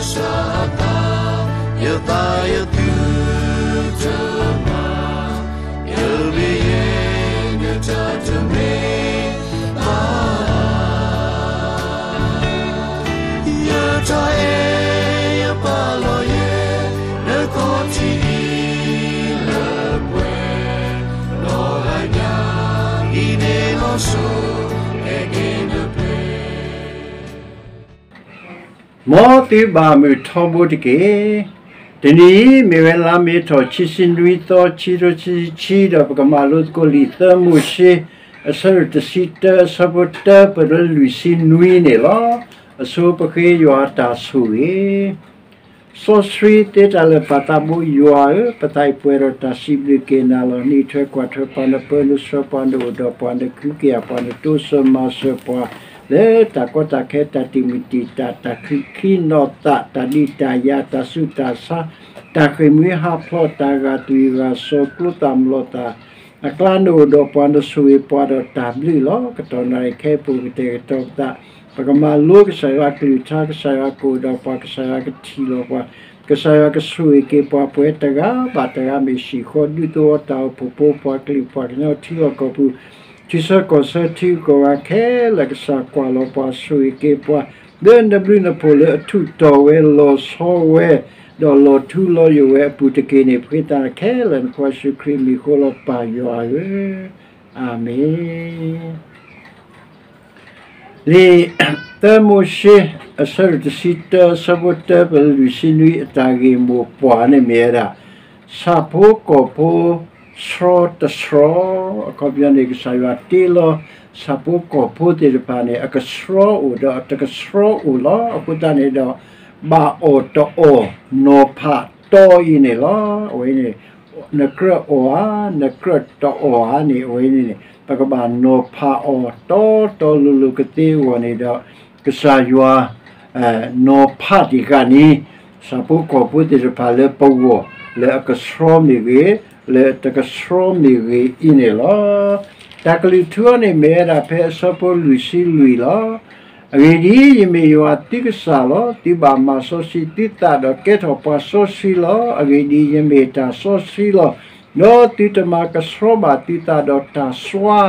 စၢ်သး, ယသးယသုတမၤ, ယမ့ၢ်ယဲနတၢ်တမ့ၢ်ဘၣ်, ယတၢ်အဲၣ်ယပာ်လီၤယဲ, နခီၣ်ထံးအံၤလၢပှဲၤ, လီၤဂာ်ညါအံၤန့ၣ်လီၤစိၤ, ဟဲက့ၤနပျဲၢ် မ်သုဘၣ်မုာ်ထီဘိတက့ၢ်. တနံၤအံၤ မ့ၢ်ဝဲလါမ့ၤထီၣ် ခံဆံနွံသီ ခံကထိခံဆံခံ ဒီးပကမၤလိသကိးလံာ်သၢမိၤၡ့ အဆၢဒိၣ်တဆံတၢ အဆၢဖိတၢ ပလၢလွံၢ်ဆံနွံန့ၣ်လီၤ. အဆိပဃ့ယွၤအတၢ်ဆိၣ်ဂ့ၤ စီဆှံသ့တၢ်လၢာ်ပၢ်သးဘိယွၤဧၢ, ပသးအံၤပှဲၤဒီးတၢ်စံးဘျုးက့ၤနၤလီၤ. နအံးထွဲကွၢ်ထွဲပှၤ, နပၢနဆှၢပှၤ, နအိၣ်ဒီးပှၤ, နကဟုကယာ်ပှၤ, နတိစၢၤမၤစၢၤပှၤ လၢတၢ်ကီတၢ်ခဲ တၢ်တံာ်မုၢ်တံာ်တာ်, တၢ်ခုၣ်ခံနီၢ်သး, တၢ်ဒံးတၢ်ယၤ, တၢ်ဆူးတၢ်ဆါ, တၢ်ဃ့ၢ်မှံဟးဖျိး, တၢ်ဂာ်သွံၣ်ဂာ်စီၤ, ကျိသၣ်မျိာ်သၣ်, အကျါနအိၣ်ဒီးပှၤ, နဆိၣ်ဂ့ၤပှၤဒီးတၢ်ဘျုးလီၤ. ကတီၢ်နၣ်ရံၣ်ခဲအံၤပူၤ ကတဲာ်ကတီၤပသး, ပကမၤလိကစၢ်ယွၤအကလုၢ်ကထါ, ကစၢ်ယွၤကအိၣ်ဒီးပှၤ, ကစၢ်ယွၤကထံၣ်လိာ်ပှၤ, ကစၢ်ယွၤကဆိၣ်ဂ့ၤက့ၤပှၤ, ပှၤတဂၤဘၣ်တဂၤမ့ၢ်ဟံၣ်ဃီ, ဒူသဝီ, တၢ်အိၣ်ဖှိၣ်ဖိ, ပှၤကလုာ်ပှၤကညီ, ထံဂီၢ်ကီၢ်ပူၤ, ထံဆၢကီၢ်ဆၢ, ထံဂုၤကီၢ်ဂၤခဲလၢာ်, ကစၢ်ကွၢ်လီၤပှၤ, ဆိၣ်ဂ့ၤက့ၤပှၤ လၢနဘျုးနဖှိၣ်လၢအထူးတီၤဝဲ, လီၤဆီဝဲ, ဒီးလီၤထူလီၤယိာ်ဝဲအပူၤတက့ၢ်န့ၣ်, ပဃ့တၢ်ခဲလၢာ် နဖိယ့ၣ်ၡူးခရံာ်အမံၤအဃိလီၤ, ပၢ်ယွၤဧၢ, အၤမ့ၣ်. လံာ်သၢမိၤၡ့ အဆၢဒိၣ်တဆံတၢ အဆၢဖိတၢ ပလၢလွံၢ်ဆံနွံ အတၢ်ဂ့ၢ်မိၢ်ပှၢ်န့ၣ်မ့ၢ်ဝဲဒၣ် ဆၣ်ဖိကီၢ်ဖိ ဆှီတဆှီ, အခီပညီန့ၣ် ကစၢ်ယွၤတ့လီၤ ဆၣ်ဖိကီၢ်ဖိသ့ၣ်တဖၣ်န့ၣ် အကဆှီအိၣ်ဒီးအတကဆှီအိၣ်လီၤ. အဃိသတးန့ၣ်ဒီး ဘၣ်အီၣ်တအီၣ် နီၤဖးတီအံၤန့ၣ်လီၤ. အဝဲန့ၣ် နကြၢးအီၣ်ဧါ, နကြၢးတအီၣ်ဧါန့ၣ် အဝဲန့ၣ်န့ၣ် ပကဘၣ်နီၤဖးအီၤတီတီလိၤလိၤကသ့အဂီၢ်န့ၣ်ဒီး ကစၢ်ယွၤ နီၤဖးတံၢ်ဃာ်န့ၣ် ဆၣ်ဖိကီၢ်ဖိသ့ၣ်တဖၣ်လၢပဂီၢ် လၢအကဆှီမ့ၢ်ဂ့ၤ, လၢတကဆှီမ့ၢ်ဂ့ၤအံၤန့ၣ်လီၤ. တၢ်ကလုၢ်ထူအံၤန့ၣ်မ့ၢ်ဝဲဒၣ်ဖဲအဆၢဖိလွံၢ်ဆံလွံၢ်လီၤ. အဂ့ၢ်ဒ်အံၤ, ယမ့ၢ်ယွၤသုကစၢ်လီၤ. သုဘၣ်မၤစီဆှံသုသးဒီးကဲထီၣ်ပှၤစီဆှံလီၤ. အဂ့ၢ်ဒ်အံၤ, ယမ့ၢ်တၢ်စီဆှံလီၤ. ဒီးသုတမၤကဆှီဘၣ်သုသးဒီးတၢ်စွါ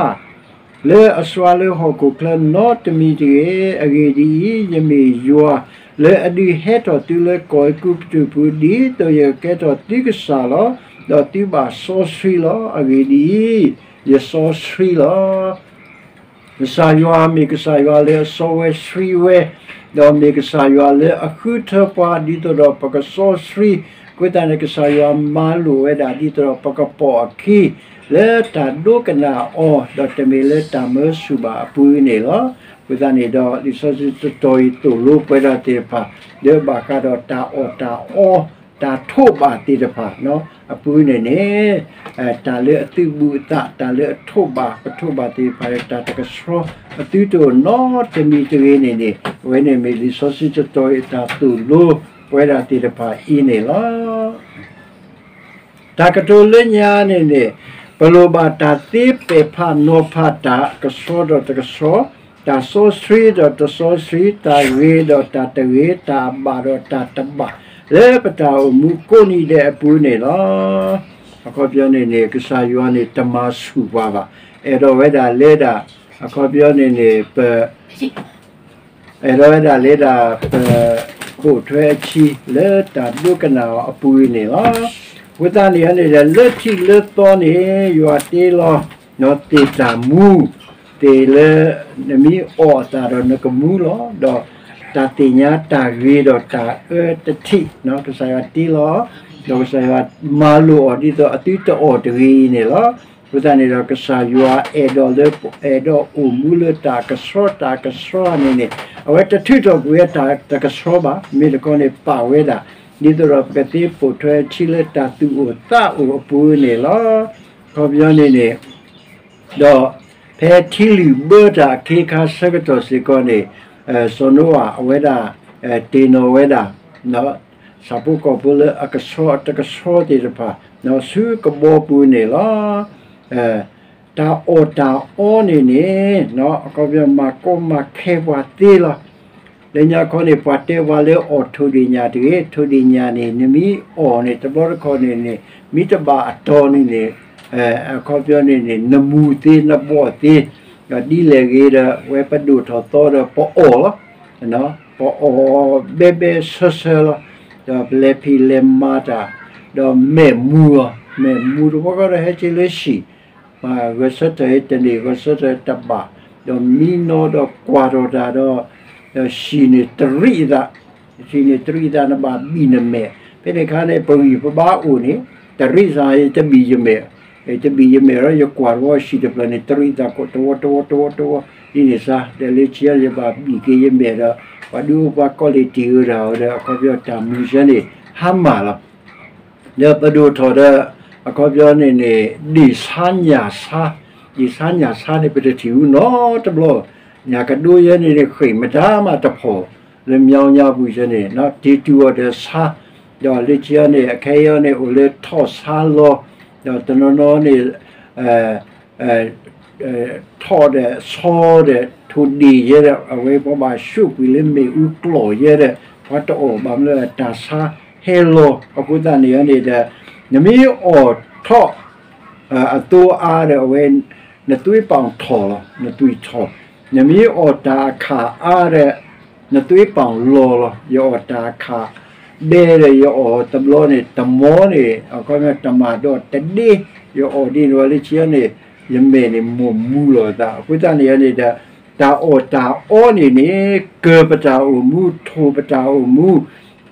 လၢအစွါလၢဟီၣ်ခိၣ်ချၢနီတမံၤတဂ့ၤ. အဂ့ၢ်ဒ်အံၤ, ယမ့ၢ်ယွၤလၢအဒုးဟဲထီၣ်သုလၢကီၢ်အဲၤကူပတူးပူၤ ဒ်သိးယကကဲထီၣ်သုကစၢ်လီၤ. ဒီးသုဘၣ်စီဆှံလီၤ. အဂ့ၢ်ဒ်အံၤ, ယစီဆှံလီၤ. ကစၢ်ယွၤမ့ၢ်ကစၢ်ယွၤလၢအစီဝဲဆှံဝဲ, ဒီးမ့ၢ်ကစၢ်ယွၤလၢအဃုထၢပှၤ ဒ်သိးဒီးပကစီဆှံ, အဃိသတးန့ၣ် ကစၢ်ယွၤမၤလိာ်ဝဲဒၣ်ဒ်သိးဒီးပကပိာ်အခံ လၢတၢ်ဒိကနၣ်အီၤ ဒီးတမ့ၢ်လၢတၢ်မၢဆူၣ်ဘၣ်အပူၤန့ၣ်လီၤ. အဃိသတးန့ၣ်ဒီး လံာ်စီဆှံတတီၤအံၤသိၣ်လိပဝဲဒၣ်သ့ၣ်တဖၣ် လၢဘၣ်ဃးဒီးတၢ်အီၣ်တၢ်အီ တၢ်ထိးဘၣ်သ့ၣ်တဖၣ် အပူၤန့ၣ်န့ၣ် တၢ်လၢအသုးဘူးအသး တၢ်လၢအထိးဘၣ် ကထိးဘၣ်သ့ၣ်တဖၣ် တၢ်တကဆှီ အသုတအိၣ်နီတမံၤတဂ့ၤန့ၣ်န့ၣ် အဝဲန့ၣ်မ့ၢ်လံာ်စီဆှံတတီၤအံၤတၢ်သိၣ်လိပဝဲဒၣ်သ့ၣ်တဖၣ်အံၤန့ၣ်လီၤ. တၢ်ကတိၤလၢညါန့ၣ်န့ၣ် ပလိၣ်ဘၣ်တၢ်သ့ပဲာ်ဖးနီၤဖးတၢ် ကဆှီဒီးတကဆှီ, တၢ်စီဆှံဒီးတစီဆှံ, တၢ်ဂ့ၤဒီးတၢ်တဂ့ၤ, တၢ်ဘၣ်ဒီးတၢ်တဘၣ် လၢပတၢ်အိၣ်မူကိးနံၤဒဲးအပူၤန့ၣ်လီၤ. အခီပညီန့ၣ်န့ၣ် ကစၢ်ယွၤန့ၣ် တမၤဆူၣ်ပှၤဘၣ်. အဲၣ်ဒိးဝဲဒၣ်လဲၤဒၣ် အခီပညီန့ၣ်န့ၣ် ပ အဲၣ်ဒိးဝဲဒၣ်လဲၤဒၣ် ပ ပိာ်ထွဲအခံ လၢတၢ်ဒိကနၣ်အီၤအပူၤန့ၣ်လီၤ. အဃိသတးန့ၣ်န့ၣ်ဒီး လၢထံးလၢသီန့ၣ် ယွၤတ့လီၤ သ့ၣ်တၢ်မူ သ့ၣ်လၢ နမ့ၢ်အီၣ်အသၣ်ဒီးနကမူလီၤ. ဒီးတၢ်သ့ၣ်ညါတၢ်ဂ့ၤဒီးတၢ်အၢတထံး ကစၢ်ယွၤတ့လီၤ ဒီးကစၢ်ယွၤမၤလိာ်အီၤ ဒ်သိးအသုတအီၣ်တဂ့ၤအံၤန့ၣ်လီၤ. အဃိသတးန့ၣ်ဒီး ကစၢ်ယွၤအဲၣ်ဒိးလၢ အဲၣ်ဒိးအိၣ်မူလၢတၢ်ကဆှီ တၢ်ကဆှီန့ၣ်န့ၣ် အဝဲတထုးထီၣ်ကွံာ်ဝဲတၢ်တကဆှီဘၣ်. မ့ၢ်တခီန့ၣ် ပာ်ဝဲဒၣ် ဒ်သိးဒီးပကသ့ပိာ်ထွဲအခံလၢတၢ်သူၣ်အိၣ်သးအိၣ်အပူၤန့ၣ်လီၤ. အခီပညီန့ၣ်န့ၣ် ဒီး ဖဲထံလုၢ်ဘၢတၢ်အခ့အခါဆၢကတီၢ်စ့ၢ်ကီးန့ၣ် စီၤနိအၤအဝဲဒၣ် တ့ၢ်နီၣ်ဝဲဒၣ် ဆၣ်ဖိကီၢ်ဖိလၢအကဆှီအတကဆှီသ့ၣ်တဖၣ် ဆူကဘီပူၤန့ၣ်လီၤ. တၢ်အီၣ်တၢ်အီန့ၣ်န့ၣ် အခီပညီမၤကီမၤခဲပှၤသ့လီၤ. လၢညါခီန့ၣ် ပှၤတဲပှၤလၢအီၣ်ထိၣ်ဒ့ၣ်ညၣ်တဂ့ၤ, ထိၣ်ဒ့ၣ်ညၣ်န့ၣ် နမ့ၢ်အီၣ်န့ၣ် တဘျီတခီၣ်န့ၣ်န့ၣ် မ့ၢ်တဘၣ်အတီၤန့ၣ်န့ၣ် အခီပညီန့ၣ်န့ၣ် နမူၤသ့ နဘှီၣ်သ့, ဒီးဒ်လဲၣ်ဂ့ၤဒီး ဝဲပဒိၣ်ထီၣ်သီဒီးပအီၣ်လီၤ. ပအီၣ်ဘဲဘဲဆၢဆၢလီၤ. ဒီးပလဲၤဖံးလဲၤမၤတၢ်, ဒီးမဲာ်မူၤလီၤ. မဲာ်မူၤတဘျီဃီဒီး ဟဲက့ၤလၢဟံၣ်, မၤဂဲၤဆၢထၢၣ်တန့ၢ် ဂဲၤဆၢထၢၣ်တဘၣ်, ဒီးမံနီၤဒီးကွၢ်ထီၣ်တၢ်ဒီး ဒီးဟံၣ်န့ၣ်တရံးသး, ဟံၣ်န့ၣ်တရံးသး နဘၣ်ဘံၣ်နမဲာ်, ဖဲန့ၣ်အခါန့ၣ် ပဂံၢ်ပဘါအိၣ်န့ၣ် တရံးသး ယတဘံၣ်ယမဲာ်, တဘံၣ်ယမဲာ်ဒီး ယကွၢ်တဝီဟံၣ်တဖျၢၣ်န့ၣ် တရံးသးကိးတဝီတဝီတဝီတဝီ, ဒ်န့ၣ်စါ ဒီးလၢခံန့ၣ် ယဘၣ်ဘံၣ်က့ၤယမဲာ်ဒီး ပှၤဒုးအိၣ်ပှၤကီၢ်လံၢ်တံၢ်ဧိၤတၢ်ဧိၤဒီး အခီပညီတၢ်မူၤဆၢန့ၣ် ဟါမၢ်လီၤ. ဒီးပဒိၣ်ထီၣ်ဒီး အခီပညီန့ၣ်န့ၣ် ဒ့ၣ်ဆါညၣ်ဆါ, ဒ့ၣ်ဆါညၣ်ဆါန့ၣ် ပတထံၣ်ဘူးနီတဘျီ, ညၣ်ကဒိယဲန့ၣ်န့ၣ် ဃ့ၢ်မတၤမးတဖီၣ် လၢမၠီညါပူၤယဲန့ၣ် တ့တူအီၤဒီးဆါ, ဒီးလၢခံန့ၣ် အခဲအံၤန့ၣ် အိၣ်လၢထီၣ်ဆါလီၤ, ဒီးတနီၤနီၤန့ၣ် ထီၣ်ဒီးဆီဒီး ထိၣ်ဒ့ၣ်ယဲဒီး အဝဲပှၤဘၣ်ဆိၣ်ကွံာ်လၢမ့ၣ်အူကျိၣ်ယဲဒီး ပှၤတအီၣ်ဘၣ်မနုၤလၢတၢ်ဆါဟဲလီၤ. အဃိသတးန့ၣ်န့ၣ်ဒီး နမ့ၢ်အီၣ်ထီၣ် အသိအါဒီး အဝဲ နသွေးပေါင်ထီၣ်လီၤ, နသွံၣ်ထီၣ်, နမ့ၢ်အီၣ်တၢ်အခၣ်အါဒီး နသွေးပေါင်လီၤလီၤ. ယအီၣ်တၢ်အခၣ်ဘဲဒီး ယအီၣ်တဘျီန့ၣ် တမီန့ၣ် အခီပညီတမၤဒီးတဒ့, ယအီၣ်ဒ်န့ၣ်ဝဲလၢခံန့ၣ် ယမဲာ်န့ၣ်မိၢ်မူလီၤသး. အဃိသတးန့ၣ်န့ၣ်ဒီး တၢ်အီၣ်တၢ်အီန့ၣ်န့ၣ် ကၢၤပတၢ်အိၣ်မူ, ထိၣ်ပတၢ်အိၣ်မူ,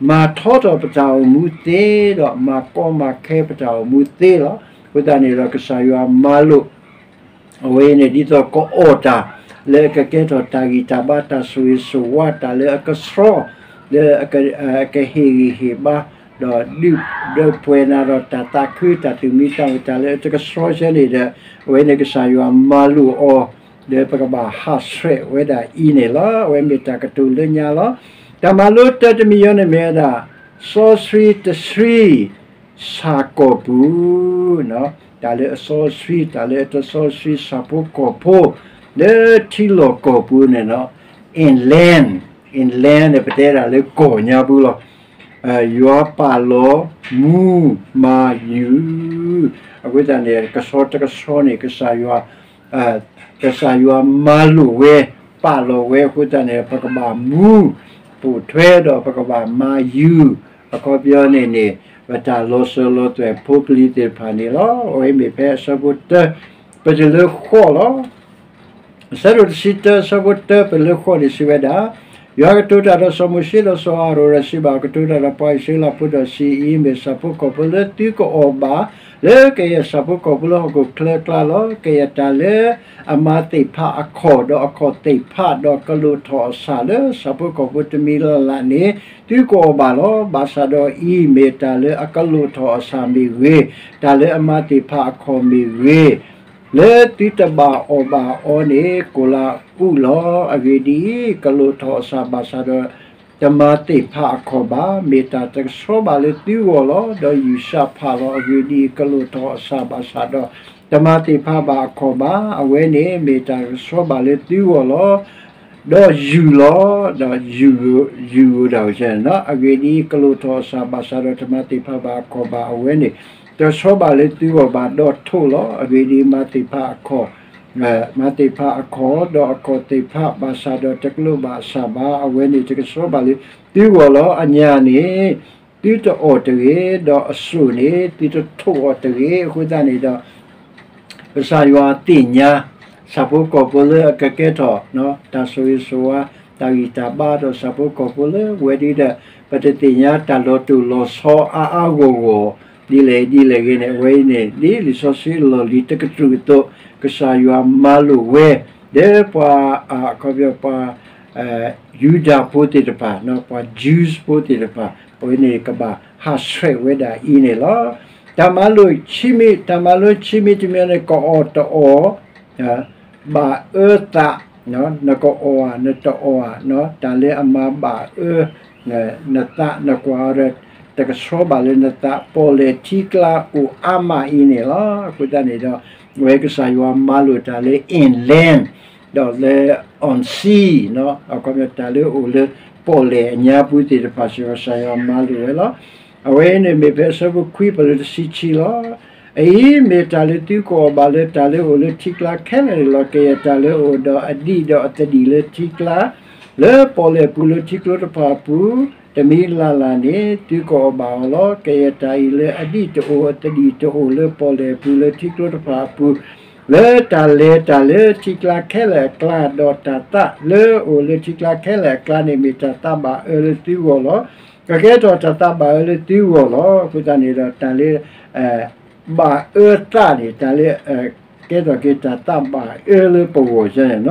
မၤထီထီၣ်ပတၢ်အိၣ်မူသ့, ဒီးမၤကီမၤခဲပတၢ်အိၣ်မူသ့လီၤ. အဃိသတးန့ၣ်ဒီး ကစၢ်ယွၤမၤလိာ် အဝဲန့ၣ် ဒ်သိးကအီၣ်တၢ်လၢအကကဲထီၣ်တၢ်ဂံၢ်တၢ်ဘါ, တၢ်ဆိၣ်ဂ့ၤဆိၣ်ဝါ, တၢ်လၢအကဆှီ, လၢအကဟ့ၣ်ဂံၢ်ဟ့ၣ်ဘါ, ဒီးဒုးပှဲၤနၤဒီးတၢ်သးခု, တၢ်သူၣ်မံသးမုာ်, တၢ်လၢအတကဆှီဆၢန့ၣ်ဒီး အဝဲန့ၣ်ကစၢ်ယွၤမၤလိာ်အီၤ, ဒီးပကဘၣ်ဟးဆှဲးဝဲဒၣ်အံၤန့ၣ်လီၤ. အဝဲမ့ၢ်တၢ်ကတိၤလၢညါလီၤ. တၢ်မၤလိတၢ်တမံၤအံၤန့ၣ်မ့ၢ်ဝဲဒၣ် စီဆှံတဆှံ ဆၣ်ကီၢ်ပူၤ, တၢ်လၢအစီဆှံ တၢ်လၢအတစီဆှံ ဆၣ်ဖိကီၢ်ဖိ လၢထံလီၢ်ကီၢ်ပူၤန့ၣ်လီၤ. inland, inland န့ၣ် ပတဲဒၣ်လၢကီၢ်ညါပူၤလီၤ. ယွၤပာ်လီၤမူမၤယုၢ်, အဃိသတးန့ၣ် ကဆှီတကဆှီန့ၣ် ကစၢ်ယွၤ ကစၢ်ယွၤမၤလိာ်ဝဲ ပာ်လီၤဝဲအဃိသတးန့ၣ် ပကဘၣ်မူ ပိာ်ထွဲဒီးပကဘၣ်မၤယုၢ်, အခီပညီန့ၣ်န့ၣ် ပတၢ်လီၤစၢၤလီၤသွဲၣ်ဖိကလံၤသ့ၣ်တဖၣ်န့ၣ်လီၤ. အဝဲမ့ၢ်ဖဲအဆၢဖိတၢ ပတုၤလၢဃိးလီၤ. အဆၢဒိၣ်တဆံတၢ အဆၢဖိတၢ ပတုၤလၢဃိးန့ၣ်စံးဝဲဒၣ်, ယွၤကတိၤတၢ်ဒီးစီၤမိၤၡ့ဒီးစီၤအၤဟရိၣ်ဒီးစံးဘၣ်, ကတိၤတၢ်ဒီးပှၤအံၣ်စရ့လးဖိဒီးစံး, အံၤမ့ၢ်ဆၣ်ဖိကီၢ်ဖိလၢသုကအိၣ်ဘၣ် လၢကယဲၢ်ဆၣ်ဖိကီၢ်ဖိလၢဟီၣ်ခိၣ်ချၢအကျါလီၤ. ကယဲၢ်တၢ်လၢအမါသ့ၣ်တဖၣ်အခီၣ် ဒီးအခီၣ်သ့ၣ်တဖၣ် ဒီးကလိၣ်ထီၣ်အဆၣ်လၢဆၣ်ဖိကီၢ်ဖိတမံၤလၢ်လၢ်န့ၣ် သုကအိၣ်ဘၣ်လီၤ. ဘၣ်ဆၣ်ဒီးအံၤမ့ၢ်တၢ်လၢအကလိၣ်ထီၣ်အဆၣ်မ့ၢ်ဂ့ၤ, တၢ်လၢအမါသ့ၣ်တဖၣ်အခီၣ်မ့ၢ်ဂ့ၤ, လၢသုတဘၣ်အီၣ်ဘၣ်အီန့ၣ် ကိၤလၤအူးလီၤ. အဂ့ၢ်ဒ်အံၤ, ကလိၣ်ထီၣ်အဆၣ်ဘၣ်ဆၣ်ဒီး တမါသ့ၣ်တဖၣ်အခီၣ်ဘၣ်, မ့ၢ်တၢ်တကဆှီဘၣ်လၢသုဂီၢ်လီၤ. ဒီးယူၢ်ၡးဖးလီၤ. အဂ့ၢ်ဒ်အံၤ, ကလိၣ်ထီၣ်အဆၣ်ဘၣ်ဆၣ်ဒီး တမါသ့ၣ်တဖၣ်ဘၣ်အခီၣ်ဘၣ်, အဝဲန့ၣ်မ့ၢ်တၢ်တကဆှီဘၣ်လၢသုဂီၢ်လီၤ. ဒီးယူၢ်လီၤ, ဒီးယူၢ်, ယူၢ်ဧိၤဒၣ်ဧိၤန့ၣ်လီၤ. အဂ့ၢ်ဒ်အံၤ, ကလိၣ်ထီၣ်အဆၣ်ဘၣ်ဆၣ်ဒီး တမါသ့ၣ်တဖၣ်ဘၣ်အခီၣ်ဘၣ်, အဝဲန့ၣ် တကဆှီဘၣ်လၢသုဂီၢ်ဘၣ်, ဒီးထိၣ်လီၤ. အဂ့ၢ်ဒ်အံၤ, မါသ့ၣ်တဖၣ်အခီၣ်, မါသ့ၣ်တဖၣ်အခီၣ်, ဒီးအခီၣ်သ့ၣ်တဖၣ်ဘၣ်ဆၣ်ဒီး တကလိၣ်ဘၣ်အဆၣ်ဘၣ်, အဝဲန့ၣ်တကဆှီဘၣ်လၢသုဂီၢ်လီၤ. အညၣ်န့ၣ် သုတအီၣ်တဂ့ၤ, ဒီးအစိၣ်န့ၣ် သုတထိၣ်အီၤတဂ့ၤ. အဃိသတးန့ၣ်ဒီး ကစၢ်ယွၤသ့ၣ်ညါ ဆၣ်ဖိကီၢ်ဖိလၢအကကဲထီၣ် တၢ်ဆိၣ်ဂ့ၤဆိၣ်ဝါ တၢ်ဂံၢ်တၢ်ဘါဒီးဆၣ်ဖိကီၢ်ဖိလၢဝဲဒၣ်ဒီး ပတသ့ၣ်ညါတၢ်လီၤတိၢ်လီၤဆီအါအါဂီၢ်ဂီၢ် ဒ်လဲၣ်ဒ်လဲၣ်ဂ့ၤန့ၣ် အဝဲအံၤန့ၣ် ဒ်လံာ်စီဆှံအလီၢ်လံၤတကတြူၢ်အသိး ကစၢ်ယွၤမၤလိာ်ဝဲ ဒီးပှၤ အခီပညီပှၤ ယူဒၤဖိသ့ၣ်တဖၣ်, ပှၤ Jews ဖိသ့ၣ်တဖၣ် အဝဲန့ၣ်ကဘၣ်ဟးဆှဲးဝဲဒၣ်အံၤန့ၣ်လီၤ. တၢ်မၤလိခံမံၤ, တၢ်မၤလိခံမံၤတမံၤန့ၣ် ကအီၣ်တအီၣ် ဘၣ်အၢသး, နကအီၣ်ဧါ နတအီၣ်ဧါ, တၢ်လၢအမၤဘၣ်အၢ နသး နကွၢ်အီၤဒီး တကဆှီဘၣ်လၢနသး ပီၣ်လဲၣ်ထံကျါအိၣ်အါမးအံၤန့ၣ်လီၤ. အဃိသတးန့ၣ်ဒီး အဝဲကစၢ်ယွၤမၤလိာ်တၢ်လၢ inland ဒီးလၢ on sea အခီပညီတၢ်လၢအအိၣ်လၢ ပီၣ်လဲၣ်အညါပူၤသ့ၣ်တဖၣ်စ့ၢ်ကီး ကစၢ်ယွၤမၤလိာ်ဝဲလီၤ. အဝဲအံၤန့ၣ်မ့ၢ်ဖဲအဆၢဖိခွံ ပလၢတဆံခံလီၤ. အအံၤမ့ၢ်တၢ်လၢသုကအီၣ်ဘၣ်လၢတၢ်လၢအအိၣ်လၢထံကျါခဲလၢာ်န့ၣ်လီၤ. ကယဲၢ်တၢ်လၢအအိၣ်ဒီးအဒံၣ်ဒီးအသဒံၣ်လၢထံကျါ လၢပီၣ်လဲၣ်ပူၤလၢထံကျိတဖၣ်အပူၤ တမံၤလၢ်လၢ်န့ၣ် သုကအီၣ်ဘၣ်အီၤလီၤ. ကယဲၢ်တၢ်အံၤလၢအဒံၣ်တအိၣ်အသဒံၣ်တအိၣ်လၢပီၣ်လဲၣ်ပူၤလၢထံကျိတဖၣ်အပူၤ လၢတၢ်လဲၤတၢ်လၢထံကျါခဲလၢာ်အကျါ ဒီးတၢ်သၣ်လၢအအိၣ်လၢထံကျါခဲလၢာ်အကျါန့ၣ် မ့ၢ်တၢ်သၣ်ဘၣ်အၢလၢသုဂီၢ်လီၤ. ကကဲထီၣ်တၢ်သၣ်ဘၣ်အၢလၢသုဂီၢ်လီၤ. အဃိသတးန့ၣ်ဒီး တၢ်လၢ ဘၣ်အၢသၣ်န့ၣ် တၢ်လၢ ကဲထီၣ်က့ၤတၢ်သၣ်ဘၣ်အၢလၢပဂီၢ်န့ၣ်လီၤ.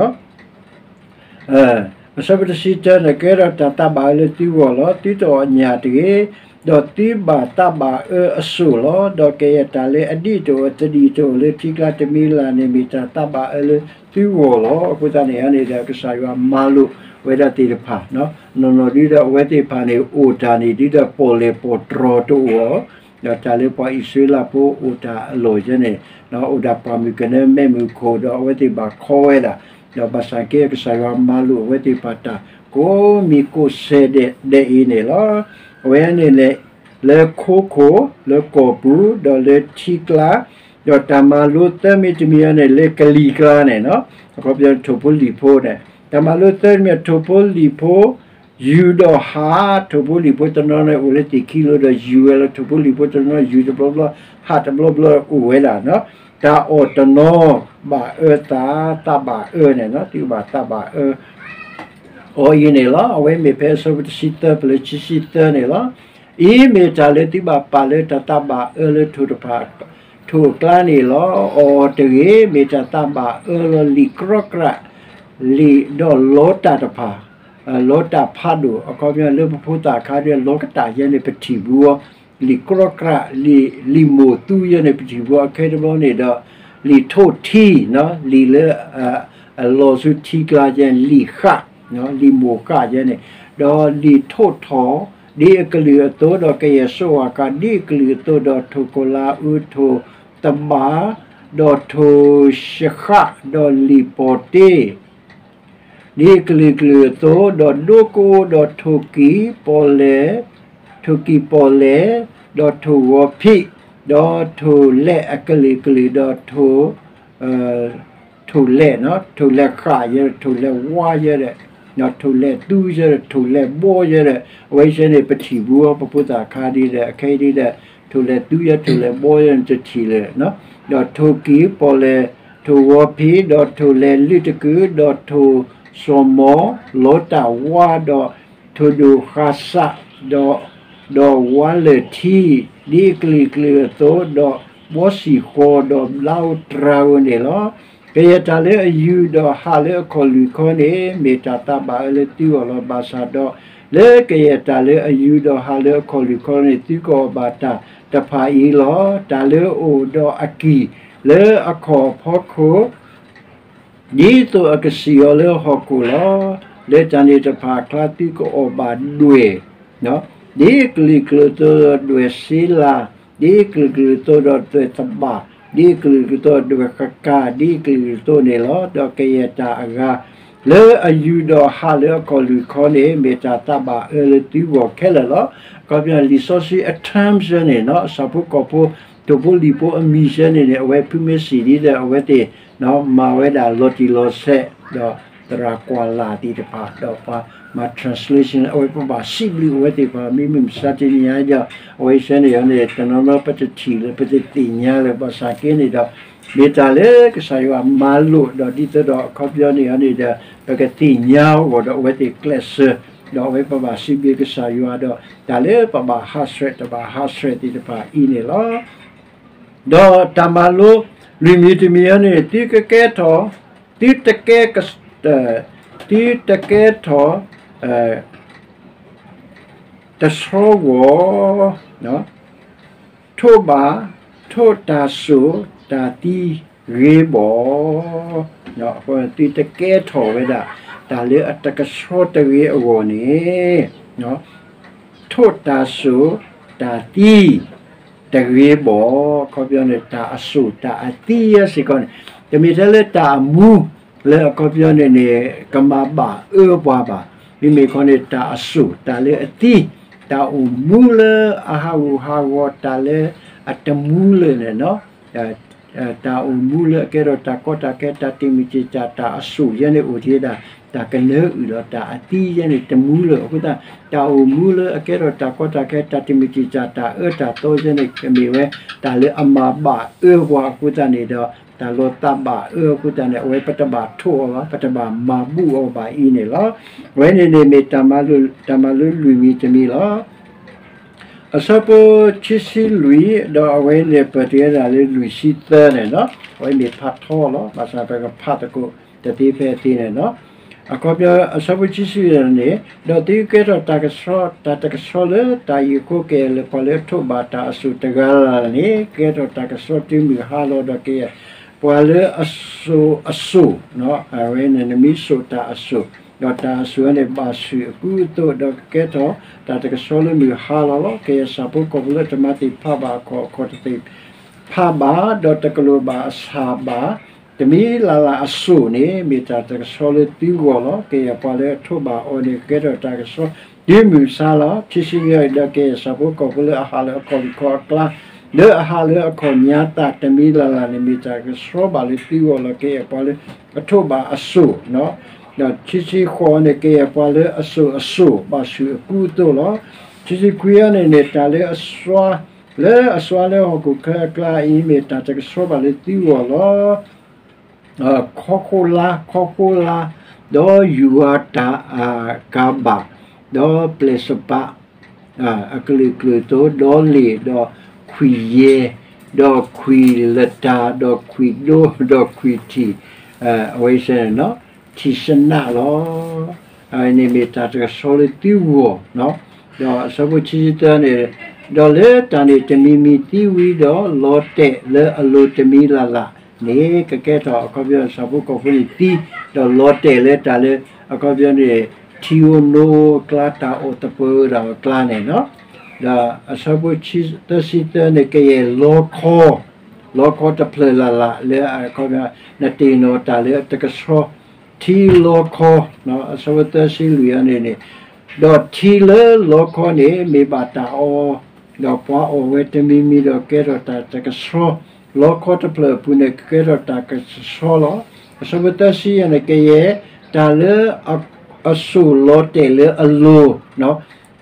အဆၢဖိတဆံတၢန့ၣ် ကဲထီၣ်တၢ်သၣ်ဘၣ်အၢလၢသုဂီၢ်လီၤ. သုတအီၣ်ညၣ်တဂ့ၤ, ဒီးသုဘၣ်သၣ်ဘၣ်အၢအစိၣ်လီၤ. ဒီးကယဲၢ်တၢ်လၢအဒံၣ်တအိၣ်အသဒံၣ်တအိၣ်လၢထံကျါတမံၤလၢ်လၢ်န့ၣ် မ့ၢ်တၢ်သၣ်ဘၣ်အၢလၢသုဂီၢ်လီၤ. အဃိသတးန့ၣ်န့ၣ်ဒီး ကစၢ်ယွၤမၤလိာ်ဝဲဒၣ်သ့ၣ်တဖၣ် နီၢ်နီၢ်ဒ်ဒီးအဝဲသ့ၣ်တဖၣ်န့ၣ် အိၣ်တၢ်န့ၣ် ဒ်ဒီးပီၣ်လဲၣ်ပီၣ်တြီၤတအိၣ်အီၤ ဒီးတၢ်လၢပှၤအံၣ်စရ့လးဖိအိၣ်တၢ်အလီၢ်ယဲန့ၣ် အိၣ်ဒၣ်ပှၢ်မုၢ်ကနၢမဲးမုၢ်ခိၣ်ဒီး အဝဲသ့ၣ်ဘၣ်ခီဝဲဒၣ်, ဒီးဘၣ်ဆၣ်က့ ကစၢ်ယွၤမၤလိာ်အဝဲသ့ၣ်တဖၣ်တၢ်ကိးမံၤကိးဆဲးဒဲးဒဲးအံၤန့ၣ်လီၤ. အဝဲန့ၣ်န့ၣ် လၢခိခိၣ် လၢကီၢ်ပူၤ ဒီးလၢထံကျါ, ဒီးတၢ်မၤလိသၢမံၤတမံၤအံၤန့ၣ် လၢကလံၤကျါန့ၣ် အခီပညီထိၣ်ဖိလံၣ်ဖိန့ၣ် တၢ်မၤလိသၢမံၤ ထိၣ်ဖိလံၣ်ဖိ ယူၤဒီးဟး, ထိၣ်ဖိလံၣ်ဖိတနီၤန့ၣ် အိၣ်လၢသ့ၣ်ခံလိၤဒီးယူၤဝဲလီၤ. ထိၣ်ဖိလံၣ်ဖိတနီၤ ယူၤတဘျီဘျီ, ဟးတဘျီဘျီအိၣ်ဝဲဒၣ်, တၢ်အီၣ်တနီၤ ဘၣ်အၢသး သၣ်ဘၣ်အၢန့ၣ် သုဘၣ်သၣ်ဘၣ်အၢ အီၤအံၤန့ၣ်လီၤ. အဝဲမ့ၢ်ဖဲအဆၢဖိတဆံသၢ ပလၢခံဆံသၢန့ၣ်လီၤ. အံၤမ့ၢ်တၢ်လၢသုဘၣ်ပာ်လၢတၢ်သၣ်ဘၣ်အၢလၢထိၣ်တဖၣ်, ထိၣ်အကျါန့ၣ်လီၤ. အီၣ်အီၤတဂ့ၤ, မ့ၢ်တၢ်သၣ်ဘၣ်အၢလၢလံာ်ကြီကြး, လံာ်ဒီးလီတၢ်တဖၣ်, လီတၢ်ဖးဒိၣ်, အခီပညီလၢပဖိသၣ်ခါဒီး လီကတၢ်ယဲန့ၣ် ပထံၣ်ဘူးအီၤ, လံာ်ကြီကြး, လံာ်, လံာ်မိၢ်သူယဲန့ၣ် ပထံၣ်ဘူးအီၤ ခဲတဘျီန့ၣ်ဒီး လံာ်ထိၣ်ထံ, လံာ်လၢ အလီၤဆူထံကျါယဲန့ၣ် လံာ်ဃၣ်, လံာ်မိၢ်ဃၣ်ယဲန့ၣ်, ဒီးလံာ်ထိၣ်ထီၣ် ဒ်အကလုာ်အသိး ဒီးကယဲၢ်စိဝၣ်ဃၣ် ဒ်အကလုာ်အသိး ဒီးထိၣ်ကိၣ်လၤအူ ထိၣ်သဘၣ်, ဒီးထိၣ်ၡဃၣ် ဒီးလံာ်ပီၤတ့ ဒ်အကလုာ်ကလုာ်အသိး, ဒီးဒိကအိ ဒီးထိၣ်ကံၢ်ပီၣ်လဲၣ်, ထိၣ်ကံၢ်ပီၣ်လဲၣ်, ဒီးထိၣ်ဂီၤဖံး, ဒီးထိၣ်လဲၣ်အကလုာ်ကလုာ်, ဒီးထိၣ် ထိၣ်လဲၣ်, ထိၣ်လဲၣ်ဃၣ်ယဲဒီး ထိၣ်လဲၣ်ဝါယဲဒီး, ထိၣ်လဲၣ်သူယဲဒီး ထိၣ်လဲၣ်ဘီယဲဒီး အဝဲသ့ၣ်န့ၣ် ပထံၣ်ဘူးအီၤ ပဖိသၣ်ခါဒ်ဒီး အခဲအံၤဒ်ဒီး ထိၣ်လဲၣ်သူယဲ ထိၣ်လဲၣ်ဘီယဲန့ၣ် တထံၣ်လၢၤ, ဒီးထိၣ်ကံၢ်ပီၣ်လဲၣ်, ထိၣ်ဂီၤဖံး, ဒီးထိၣ်လဲၣ်လုၢ်တကုာ်, ဒီးထိၣ်စီၤမီၤ, လီတၢ်ဝါ, ဒီးထိၣ်ဒိၣ်ဃးစး, ဒီး ဒီးဝါလၢၢ်ထံ, ဒ်အကလုာ်ကလုာ်အသိး, ဒီးဘီစံၣ်ဃီ, ဒီးဘျါဧိၤတြၤဧိၤန့ၣ်လီၤ. ကယဲၢ်တၢ်လၢအယူၤဒီးဟးလၢအခီၣ်လွံၢ်ခီန့ၣ် မ့ၢ်တၢ်သးဘၣ်အၢလၢသုဂီၢ်လီၤ. ဘၣ်ဆၣ်ဒီး လၢကယဲၢ်တၢ်လၢအယူၤဒီးဟးလၢအခီၣ်လွံၢ်ခီန့ၣ် သုကအီၣ်ဘၣ်တၢ်တဖၣ်အံၤလီၤ. တၢ်လၢအအိၣ်ဒီးအကံၢ်လၢအခီၣ်အဖီခိၣ် ဒ်သိးအကစံၣ်အီၤလၢဟီၣ်ခိၣ်လီၤ. လၢတၢ်န့ၣ်တဖၣ်အကျါ သုကအီၣ်ဘၣ်ဒွဲၣ်, ဒ်အကလုာ်ကလုာ်အသိးဒီးဒွဲၣ်စ့လၤ, ဒ်အကလုာ်ကလုာ်အသိးဒီးဒွဲၣ်သဘၣ်, ဒ်အကလုာ်ကလုာ်အသိးဒီးဒွဲၣ်ဃကၤ, ဒ်အကလုာ်ကလုာ်အသိးန့ၣ်လီၤ. ဒီးကယဲၢ်တၢ်အဂၤ လၢအယူၤဒီးဟးလၢအခီၣ်လွံၢ်ခီန့ၣ် မ့ၢ်တၢ်သးဘၣ်အၢလၢသုဂီၢ်ခဲလၢာ်လီၤ. အခီပညီ လံာ်စီဆှံအ terms ယဲန့ၣ် ဆၣ်ဖိကီၢ်ဖိ ထိၣ်ဖိလံၣ်ဖိအမံၤယဲန့ၣ်န့ၣ် အဝဲဖုမ့ၢ်စံၣ်ဒ်ဒီး အဝဲသ့ၣ် မၤဝဲဒၣ်လီၤတံၢ်လီၤဆဲး ဒီးသရၣ်ကွၢ်လၢ်သ့ၣ်တဖၣ် ဒီးပှၤမၤ translation အဝဲပဘၣ်စံးဘျုးအဝဲသ့ၣ်တဖၣ် မ့မ့ၢ်မဆါတနံၤညါဒီး အဝဲသ့ၣ်န့ၣ်န့ၣ် တနီၤနီၤပတထံၣ်လၢၤ ပတသ့ၣ်ညါလၢၤ ဘၣ်ဆၣ်က့န့ၣ်ဒီး မ့ၢ်တၢ်လၢကစၢ်ယွၤမၤလိာ်ဒီး ဒ်သိးဒီးအခီပညီန့ၣ်န့ၣ်ဒီး ပကသ့ၣ်ညါအဂီၢ်ဒီး အဝဲသ့ၣ်ကျဲးစၢး ဒီးအဝဲပဘၣ်စံးဘျုးကစၢ်ယွၤဒီး တၢ်လၢပဘၣ်ဟးဆှဲး တဘၣ်ဟးဆှဲးသ့ၣ်တဖၣ်အံၤန့ၣ်လီၤ. ဒီးတၢ်မၤလိ လွံၢ်မံၤတမံၤအံၤန့ၣ် သုကကဲထီၣ်, သုတကဲက, သုတကဲထီၣ် တဆှီဂီၢ်, ထိၣ်ဘၣ်, ထိၣ်တၢ်စိၣ်တၢ်သံဂ့ၤဘၣ်. သုတကဲထီၣ်ဝဲဒၣ် တၢ်လၢအတကဆှီတဂ့ၤအဂီၢ်န့ၣ် ထိၣ်တၢ်စိၣ်တၢ်သံ တဂ့ၤဘၣ်. အခီပညီန့ၣ် တၢ်အစိၣ်တၢ်အသံယဲစ့ၢ်ကီးန့ၣ် တမ့ၢ်ထဲလၢတၢ်အမူ လၢအခီပညီန့ၣ်န့ၣ် ကမၤဘၣ်အၢပှၤဘၣ်. မ့မ့ၢ်ခီန့ၣ် တၢ်အစိၣ် တၢ်လၢအသံ, တၢ်အိၣ်မူလၢအဟးဂူာ်ဟးဂီၤ တၢ်လၢအတမူလၢာ်န့ၣ်လီၤ. တၢ်အိၣ်မူလၢအကဲထီၣ်တၢ်ကီတၢ်ခဲ တၢ်တံာ်မုၢ်တံာ်တာ် တၢ်အစိၣ်ယဲန့ၣ်အိၣ်ဒံးဒၣ် တၢ်ကနၢအုၣ်လီၤ. တၢ်အသံယဲန့ၣ်တမူလၢာ်အဃိသတး တၢ်အိၣ်မူလၢအကဲထီၣ်တၢ်ကီတၢ်ခဲ တၢ်တံာ်မုၢ်တံာ်တာ် တၢ်အၢတၢ်သီယဲန့ၣ် ကမ့ၢ်ဝဲ တၢ်လၢအမၤဘၣ်အၢပှၤအဃိသတးန့ၣ်ဒီး တၢ်လီၤသးဘၣ်အၢအဃိသတးန့ၣ် အဝဲပတဘၣ်ထိးအီၤဘၣ်, ပတဘၣ်မၤဘူၣ်အီၤဘၣ်အံၤန့ၣ်လီၤ. အဝဲန့ၣ်န့ၣ်မ့ၢ် တၢ်မၤလိလွံၢ်မံၤတမံၤလီၤ. အဆၢဖိခံဆံလွံၢ် ဒီးအဝဲန့ၣ်ပၢၢ်တ့ၢ်ဝဲဒၣ်လၢလွံၢ်ဆံသၢန့ၣ်လီၤ. အဝဲမ့ၢ်ဖးထီလီၤ. ဘၣ်ဆၣ်ပကဖးသကိးတသ့ဖဲအသ့န့ၣ်လီၤ. အခီပညီ အဆၢဖိခံဆံလွံၢ်န့ၣ် ဒီးသုကကဲထီၣ်တၢ်ကဆှီ, တၢ်တကဆှီလၢတၢ်အံၤအဃိ ကယဲၢ်လၢပှၤလၢအထိးဘၣ်တၢ်အစိၣ်တဂၤလၢ်လၢ်န့ၣ် ကကဲထီၣ်တၢ်ကဆှီတုၤမုၢ်ဟါလီၤ. ဒီးကယဲၢ်ပှၤလၢအစိၣ်အစိၣ်, အဝဲန့ၣ်နမ့ၢ်စိာ်တၢ်အစိၣ် ဒီးတၢ်အစိၣ်န့ၣ် ဘၣ်ဆူၣ်အကူအသိး ဒီးကကဲထီၣ်တၢ်တကဆှီလၢမုၢ်ဟါလီၤလီၤ. ကယဲၢ်ဆၣ်ဖိကီၢ်ဖိလၢတမၤသ့ၣ်တဖးဘၣ်အခီၣ် အခီၣ်တသ့ၣ်တဖးဘၣ်, ဒီးတကလိာ်ဘၣ်အဆၣ်ဘၣ်, တမံၤလၢ်လၢ်အစိၣ်န့ၣ် မ့ၢ်တၢ်တကဆှီလၢသုဂီၢ်လီၤ. ကယဲၢ်ပှၤလၢအထိးဘၣ်အီၤန့ၣ် ကကဲထီၣ်တၢ်ကဆှီတုၤမုၢ်ဆါလီၤ. ခံဆံနွံ ဒီးကယဲၢ်ဆၣ်ဖိကီၢ်ဖိလၢအဟးလၢအခီၣ်လံၤခီၣ်အကျါ လၢအဟးလၢအခီၣ်ညါသၣ် တမံၤလၢ်လၢ်န့ၣ် မ့ၢ်တၢ်ကဆှီဘၣ်လၢသုဂီၢ်လီၤ. ကယဲၢ်ပှၤလၢအထိးဘၣ်အစိၣ်, ဒီးခံဆံဃိးန့ၣ် ကယဲၢ်ပှၤလၢအစိၣ်အစိၣ် ဘၣ်ဆူၣ်အကူအသိးလီၤ. ခံဆံခွံအံၤန့ၣ်န့ၣ် တၢ်လၢအစွါ လၢအစွါလၢဟီၣ်ခိၣ်ချၢအကျါအံၤ မ့ၢ်တၢ်တကဆှီဘၣ်လၢသုဂီၢ်လီၤ. ခီဃိလါ, ခီဃိလါ, ဒီးယူၤဝါတၢ်အကၤဘၣ်, ဒီးပျဲၢ်စပး အကလုာ်ကလုာ်သိး, ဒီးလ့ၣ်, ဒီးခွံၣ်ယဲၢ်, ဒီးခွံၣ်လတၢ်, ဒီးခွံၣ်ဒိ, ဒီးခွံၣ်ထံၣ်, အဝဲစ့ၢ်န့ၣ် ထံၣ်စနးလီၤ. အဝဲန့ၣ်မ့ၢ်တၢ်တကဆှီလၢသုဂီၢ်, ဒီးအဆၢဖိခံဆံသၢန့ၣ်, ဒီးလၢတၢ်န့ၣ်တမံၤမံၤသံဝံၤဒီး လီၤတဲာ်လၢအလိၤတမံၤလၢ်လၢ်န့ၣ် ကကဲထီၣ်အခီပညီ ဆၣ်ဖိကီၢ်ဖိန့ၣ်သံ, ဒီးလီၤတဲာ်လၢတၢ်လၢ အခီပညီန့ၣ် ထံဧိၤနိအကျါ တၢ်အီၣ်သပၢၤဒၣ်အကျါန့ၣ်လီၤ. ဒီးအဆၢဖိသၢဆံသၢန့ၣ် ကယဲၢ်လီခီ, လီခီတဖျၢၣ်လၢ်လၢ်လၢ အခီပညီ နတ့ၢ်နီၣ်တၢ်လၢအတကဆှီ ထံလီခီ, အဆၢဖိသၢဆံလွံၢ်အံၤန့ၣ်န့ၣ်, ဒီးထံလၢလီခီန့ၣ် မ့ၢ်ဘၣ်တၢ်အီ, ဒီးပှၤအီၣ်ဝဲတမံၤမံၤဒီးကဲထီၣ်တၢ်တကဆှီ, လီခီတဖျၢၣ်အပူၤန့ၣ် ကကဲထီၣ်တၢ်ကဆှီလီၤ. အဆၢဖိသၢဆံယဲၢ်န့ၣ် ကယဲၢ်တၢ်လၢအစိၣ်လီၤတဲာ်လၢအလိၤ,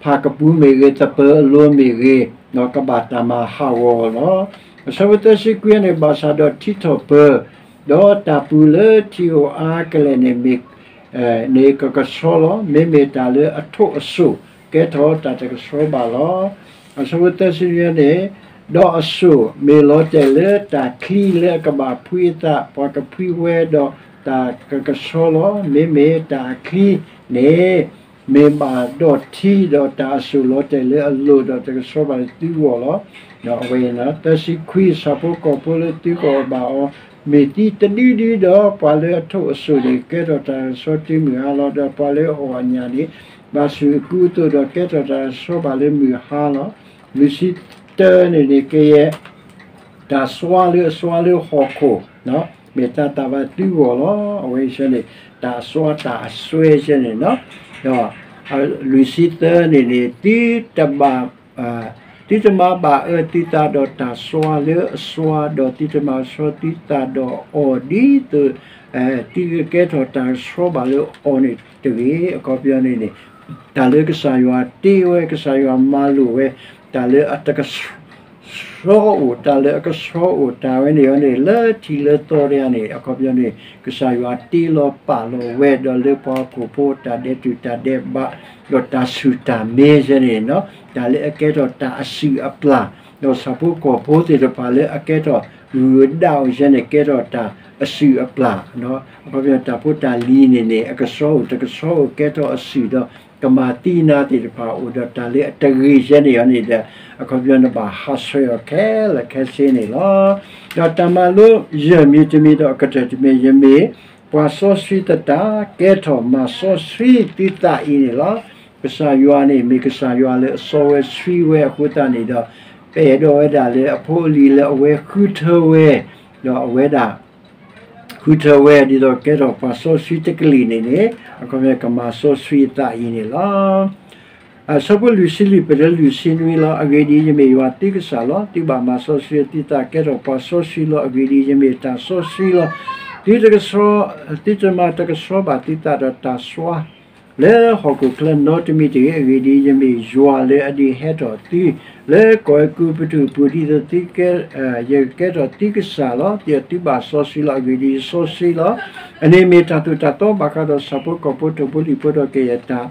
ဖးကပူၤမ့ၢ်ဂ့ၤ, သပၢၤအလိၤမ့ၢ်ဂ့ၤ, ကဘၣ်တၢ်မၤဟးဂီၤလီၤ. အဆၢဖိသၢဆံခွံန့ၣ် ဘၣ်ဆၣ်ဒီးထံထီၣ်ပၢၤ, ဒီးတၢ်ပူၤလၢထံဧိၤအါကလဲာ်န့ၣ် မ့ၢ်န့ၣ်ကကဆှီလီၤ. မ့မ့ၢ်တၢ်လၢအထိးအစိၣ် ကဲထီၣ်တၢ်တကဆှီဘၣ်လီၤ. အဆၢဖိသၢဆံယဲၢ်န့ၣ်, ဒီးအစိၣ်မ့ၢ်လီၤတဲာ်လၢတၢ်ချံလၢအကဘၣ်ဖှံအသး ပှၤကဖှံဝဲဒီးတၢ်ကကဆှီလီၤ. မ့မ့ၢ်တၢ်အချံန့ၣ် မ့ၢ်ဘၣ်ဒီးထံ ဒီးတၢ်အစိၣ်လီၤတဲာ်လၢအလိၤဒီးတကဆှီဘၣ်လၢသုဂီၢ်လီၤ. ဒီးအဝဲသၢဆံခွံ ဆၣ်ဖိကီၢ်ဖိလၢသုကအီၣ်ဘၣ်အီၤ မ့ၢ်သံတဒုဒုဒီး ပှၤလၢအထိးအစိၣ်န့ၣ် ကဲထီၣ်တၢ်ကဆှီတုၤမုၢ်ဟါလီၤ. ဒီးပှၤလၢအအီၣ်အညၣ်န့ၣ် ဘၣ်ဆူၣ်အကူအသိးဒီးကဲထီၣ်တၢ်ကဆှီဘၣ်လၢမုၢ်ဟါလီၤ. လွံၢ်ဆံတၢန့ၣ်န့ၣ် ကယဲၢ် တၢ်စွါလၢအစွါလၢဟီၣ်ခိၣ်, မ့ၢ်တၢ်သးဘၣ်သုဂီၢ်လီၤ. အဝဲဆဲန့ၣ် တၢ်အစွါတၢ်အစွဲဆဲန့ၣ်လီၤ. ဒီးလွံၢ်ဆံသၢန့ၣ်န့ၣ် သုတဘၣ် သုတမၤဘၣ်အၢသုသးဒီးတၢ်စွါလၢအစွါ, ဒီးသုတမၤဆှီသုသးဒီးအီၤဒ်သိး သုကကဲထီၣ်တၢ်ကဆှီဘၣ်လၢအီၤန့ၣ်တဂ့ၤ. အခီပညီန့ၣ်န့ၣ် တၢ်လၢကစၢ်ယွၤတ့ဝဲ ကစၢ်ယွၤမၤလိာ်ဝဲ တၢ်လၢအတကဆှီအိၣ် တၢ်လၢအကဆှီအိၣ် တၢ်ဝဲန့ၣ်အီၤန့ၣ် လၢထံးလၢသီတယၤန့ၣ် အခီပညီန့ၣ် ကစၢ်ယွၤတ့လီၤပာ်လီၤဝဲ ဒီးလၢပှၤဟီၣ်ခိၣ်ဖိတၢ်ဒဲးတူာ်တၢ်ဒဲးဘး ဒီးတၢ်ဆူၣ်တၢ်မဲဆဲန့ၣ်လီၤ. တၢ်လၢအကဲထီၣ်တၢ်အစုၣ်အပျၢ် ဒီးဆၣ်ဖိကီၢ်ဖိသ့ၣ်တဖၣ်လၢအကဲထီၣ်ဂုၤဒါအိၣ်ဆဲန့ၣ် ကဲထီၣ်တၢ်အစုၣ်အပျၢ်, အခီပညီတၢ်ဖိတၢ်လံၤန့ၣ်န့ၣ် အကဆှီအိၣ်တကဆှီအိၣ် ကဲထီၣ်အစုၣ်ဒီး ကမၤသံနၤသ့ၣ်တဖၣ်အိၣ်ဒီးတၢ်လၢအတဂ့ၤဆဲန့ၣ်အီၤန့ၣ်ဒီး အခီပညီနဘၣ်ဟးဆှဲးအီၤခဲလၢာ်ခဲဆ့န့ၣ်လီၤ. ဒီးတၢ်မၤလိယဲၢ်မံၤတမံၤဒီးအကတၢၢ်တမံၤ ယမ့ၢ်ပှၤစီဆှံသတး ကဲထီၣ်မၤစီဆှံသုသးအံၤန့ၣ်လီၤ. ကစၢ်ယွၤန့ၣ် မ့ၢ်ကစၢ်ယွၤလၢအစီဝဲဆှံဝဲအဃိသတးန့ၣ်ဒီး ပအဲၣ်ဒိးဝဲဒၣ်လၢအဖိအလံၤလၢအဝဲဃုထၢဝဲ ဒီးအဝဲဒၣ် ဃုထၢဝဲဒ်သိးကဲထီၣ်ပှၤစီဆှံတကလုာ်န့ၣ်န့ၣ် အခီပညီကမၤစီဆှံအသးအံၤန့ၣ်လီၤ. အဆၢဖိလွံၢ်ဆံလွံၢ် ပတုၤလၢလွံၢ်ဆံနွံလီၤ. အဂ့ၢ်ဒ်အံၤ, ယမ့ၢ်ယွၤသုကစၢ်လီၤ. သုဘၣ်မၤစီဆှံသုသး ကဲထီၣ်ပှၤစီဆှံလီၤ. အဂ့ၢ်ဒ်အံၤ, ယမ့ၢ်တၢ်စီဆှံလီၤ. သုတကဆှီ, သုတမၤတကဆှီဘၣ်သုသးဒီးတၢ်စွါ လၢဟီၣ်ခိၣ်ချၢနီတမံၤတဂ့ၤ. အဂ့ၢ်ဒ်အံၤ, ယမ့ၢ်ယွၤလၢအဒုးဟဲထီၣ်သု လၢကီၢ်အဲၤကူပတူးအပူၤ ဒ်သိးသုကဲ, ယကကဲထီၣ်သုကစၢ်လီၤ. သုဘၣ်စီဆှံလီၤ. အဂ့ၢ်ဒ်အံၤ, ယစီဆှံလီၤ. အန့ၣ်မ့ၢ်တၢ်သိၣ်တၢ်သီဘၣ်ဃးဒီးဆၣ်ဖိကီၢ်ဖိ ထိၣ်ဖိလံၣ်ဖိဒီးကယဲၢ်တၢ်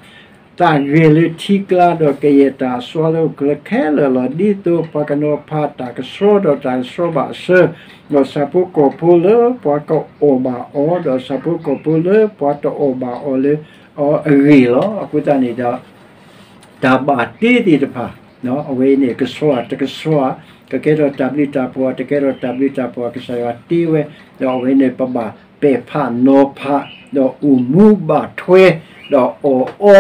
သးဂဲၤလၢထံကျါ ဒီးကယဲၢ်တၢ်အစွါလၢဟီၣ်ခိၣ်ချၢခဲလၢာ်လီၤ. ဒ်သိးပှၤကနီၤဖးတၢ်ကဆှီ ဒီးတၢ်ကဆှီဘၣ်အဆၢ, ဒီးဆၣ်ဖိကီၢ်ဖိလၢပှၤကအီၣ်ဘၣ်အီၤ, ဒီးဆၣ်ဖိကီၢ်ဖိလၢပှၤတအီၣ်ဘၣ်အီၤလၢအဂ့ၢ်လီၤ. အဃိသတးန့ၣ်ဒီး တၢ်ဘၣ်တ့သ့ၣ်တဖၣ်, အဝဲအံၤန့ၣ် ကဆှီဧါတကဆှီဧါ, ကကဲထီၣ်တၢ်ဘျုးတၢ်ဖှိၣ်ဧါ တကဲထီၣ်တၢ်ဘျုးတၢ်ဖှိၣ်ဧါ ကစၢ်ယွၤတ့ဝဲ, ဒီးအဝဲန့ၣ် ပဘၣ်ပဲာ်ဖးနီၤဖး, ဒီးအိၣ်မူဘၣ်ထွဲ, ဒီးအီၣ်အီ,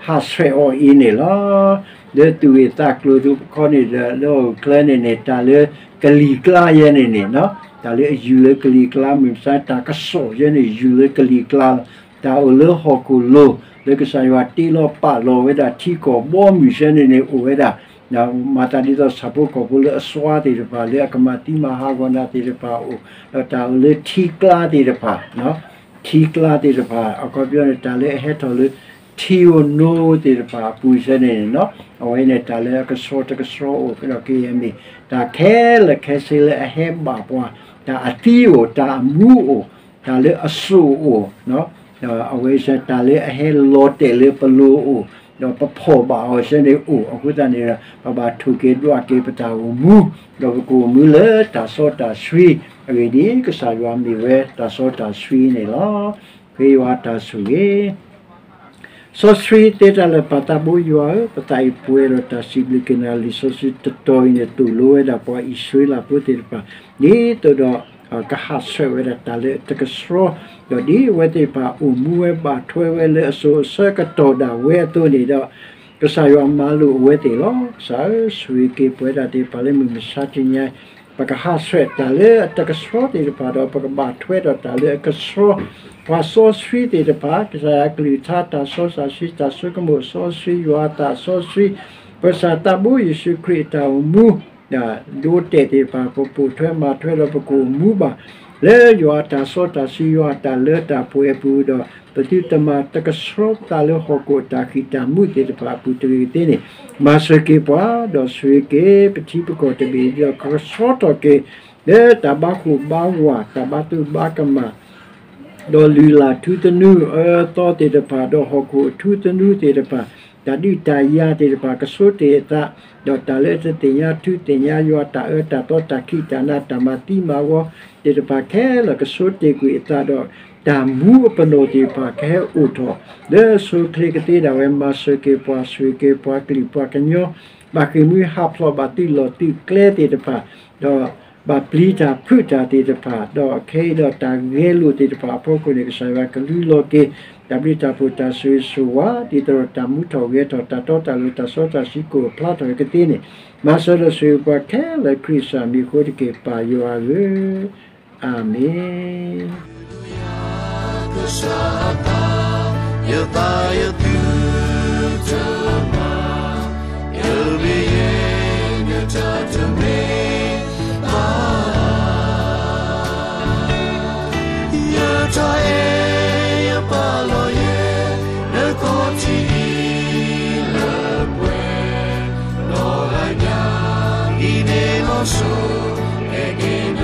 ဟးဆှဲးအီၤအံၤန့ၣ်လီၤ. လၢသူၣ်ဂ့ၢ်သးကျိၤတခီန့ၣ်ဒီး လၢဟီၣ်ခိၣ်ချၢန့ၣ်န့ၣ် တၢ်လၢကလံၤကျါယဲန့ၣ်န့ၣ်, တၢ်လၢအယူၤလၢကလံၤကျါ မုၢ်မဆါတၢ်ကစီၣ်ယဲန့ၣ် ယူၤလၢကလံၤကျါလီၤ. တၢ်အိၣ်လၢဟီၣ်ခိၣ်လိၤ လၢကစၢ်ယွၤတ့လီၤပာ်လီၤဝဲဒၣ်ထံကီၢ်ဘီမုၢ်ယဲန့ၣ်န့ၣ် အိၣ်ဝဲဒၣ် မၤသးဒ်သိးဆၣ်ဖိကီၢ်ဖိလၢအစွါသ့ၣ်တဖၣ် လၢအကမၤသံမၤဟးဂီၤနၤသ့ၣ်တဖၣ်အအိၣ်, ဒီးတၢ်အိၣ်လၢထံကျါသ့ၣ်တဖၣ်, ထံကျါသ့ၣ်တဖၣ် အခီပညီန့ၣ် တၢ်လၢအဟဲထီၣ်လၢထံဧိၤနိဧိၤသ့ၣ်တဖၣ်အပူၤစဲန့ၣ်န့ၣ်, အဝဲန့ၣ်တၢ်လၢအကဆှီတကဆှီအိၣ်ဒီးကယဲၢ်မ့ၢ် တၢ်ခဲလၢာ်ခဲဆ့လၢအဟဲဘၣ်ပှၤ, တၢ်အသံအိၣ်, တၢ်အမူအိၣ်, တၢ်လၢအစိၣ်အိၣ်, အဝဲစဲတၢ်လၢအဟဲလီၤတဲာ်လၢပလိၤအိၣ်, ဒီးပဖီၣ်ဘၣ်အီၤစဲန့ၣ်အိၣ်, အဃိသတးန့ၣ်ဒီး ပဘၣ်ထိၣ်က့ၤဒွးက့ၤပတၢ်အိၣ်မူ, ဒီးပကအိၣ်မူလၢတၢ်စီတၢ်ဆှံ, အဂ့ၢ်ဒ်အံၤ, ကစၢ်ယွၤမ့ၢ်ဝဲတၢ်စီတၢ်ဆှံန့ၣ်လီၤ. ဃ့ယွၤတၢ်ဆိၣ်ဂ့ၤ စီဆှံသ့တၢ်လၢာ် ပၢ်သးဘိယွၤဧၢ, ပသးအံၤပှဲၤဒီးတၢ်စံးဘျုးက့ၤနၤ လံာ်စီဆှံတတီၤအံၤန့ၣ် သိၣ်လိဝဲဒၣ်ပှၤအံၣ်စရ့လးဖိသ့ၣ်တဖၣ်, ဒ်သိးဒီး ကဟးဆှဲးဝဲဒၣ်တၢ်လၢအတကဆှီ, ဒီးဒ်အဝဲသ့ၣ်တဖၣ်အိၣ်မူဝဲဘၣ်ထွဲဝဲလၢအစိၤအဆၢ ကတီၢ်ဒၣ်ဝဲအသိးန့ၣ်ဒီး, ကစၢ်ယွၤမၤလိာ်အဝဲသ့ၣ်လီၤ. ကစၢ်ဧၢ, ဆိၣ်ဂ့ၤက့ၤပဝဲဒၣ်သ့ၣ်တဖၣ်လၢမုၢ်မဆါတနံၤအံၤ, ပကဟးဆှဲးတၢ်လၢအတကဆှီသ့ၣ်တဖၣ်ဒီး ပကဘၣ်ထွဲဒီးတၢ်လၢအကဆှီ, ပှၤစီဆှံသ့ၣ်တဖၣ်, ကစၢ်ယွၤအကလုၢ်ကထါ တၢ်စီစီဆှံ, တၢ်ဆိကမိၣ်စီဆှံ, ယွၤအသးစီဆှံ, ပကစၢ်သးဘိယ့ၣ်ၡူးခရံာ်အတၢ်အိၣ်မူ ဒိတဲာ်သ့ၣ်တဖၣ် ပပိာ်ထွဲမၤထွဲဒီးပကအိၣ်မူဘၣ် လၢယွၤအတၢ်စီတၢ်ဆှံ ယွၤအတၢ်လၢတၢ်ပှဲၤအပူၤဒီး ပသုတမၤတကဆှီသးလၢဟီၣ်ခိၣ်အတၢ်ဃံၢ်တၢ်မူးသ့ၣ်တဖၣ်အပူၤတဂ့ၤကသ့န့ၣ်, မၤစၢၤက့ၤပှၤ, ဒီးဆိၣ်ဂ့ၤက့ၤပထံပကီၢ်တဘ့ၣ်ဒီး ကဆှီထီၣ်က့ၤ လၢတၢ်ဘၣ်ဃိၣ်ဘၣ်ဝး တၢ်ဘၣ်သူၣ်ဘၣ်ကမၣ် ဒီးလုၢ်လၢ်ထူသနူအၢသီသ့ၣ်တဖၣ်, ဒီးဟီၣ်ခိၣ်အထူသနူသ့ၣ်တဖၣ်, တၢ်ဒုးတၢ်ယၤသ့ၣ်တဖၣ် ကဆိတ့ၢ်အသး, ဒီးတၢ်လၢတသ့ၣ်ညါထူသ့ၣ်ညါယွၤ တၢ်အၢတၢ်သီ တၢ်ခံးတၢ်နၤ တၢ်မၤသံမၤဝီသ့ၣ်တဖၣ်ခဲလၢာ် ကဆိတ့ၢ်ကွံာ်အသးဒီး တၢ်မူအပနီၣ်သ့ၣ်တဖၣ် ကဟဲအိၣ်ထီၣ် လၢအဆိအချ့ကသ့ဒၣ်ဝဲ မၤစၢၤက့ၤပှၤ ဆိၣ်ဂ့ၤက့ၤပှၤကလုာ်ပှၤကညီ ဘၣ်ဃ့ၢ်မှံဟးဖျိးဘၣ်သုးလီၢ်သုးကျဲသ့ၣ်တဖၣ်, ဒီး ဘၣ်ပျံၤတၢ်ဖုးတၢ်သ့ၣ်တဖၣ်, ဒီးခဲအံၤဒီးတၢ်ဂဲၤလိာ်သ့ၣ်တဖၣ်အဖီခိၣ်န့ၣ် ကစၢ်ယွၤကလူလီၤက့ၤ တၢ်ဘျုးတၢ်ဖှိၣ်တၢ်ဆိၣ်ဂ့ၤဆိၣ်ဝါ ဒ်သိးဒီးတၢ်မူထီၣ်ဂဲၤထီၣ် တၢ်တီတၢ်လိၤ တၢ်စီတၢ်ဆှံကအိၣ်ဖျါထီၣ်ကသ့န့ၣ်, မၤစၢၤဒီးဆိၣ်ဂ့ၤပှၤခဲလၢာ် ခရံာ်စၢ်မံၤအဃိတက့ၢ် ပၢ်ယွၤဧၢ, အၤမ့ၣ်. ယတၢ်အဲၣ်ယပာ်လီၤယဲ လၢခီၣ်ထံးအံၤလၢပှဲၤ, ဒီးအညၣ်အံၤန့ၣ်လီၤစိၤ, ဟဲက့ၤ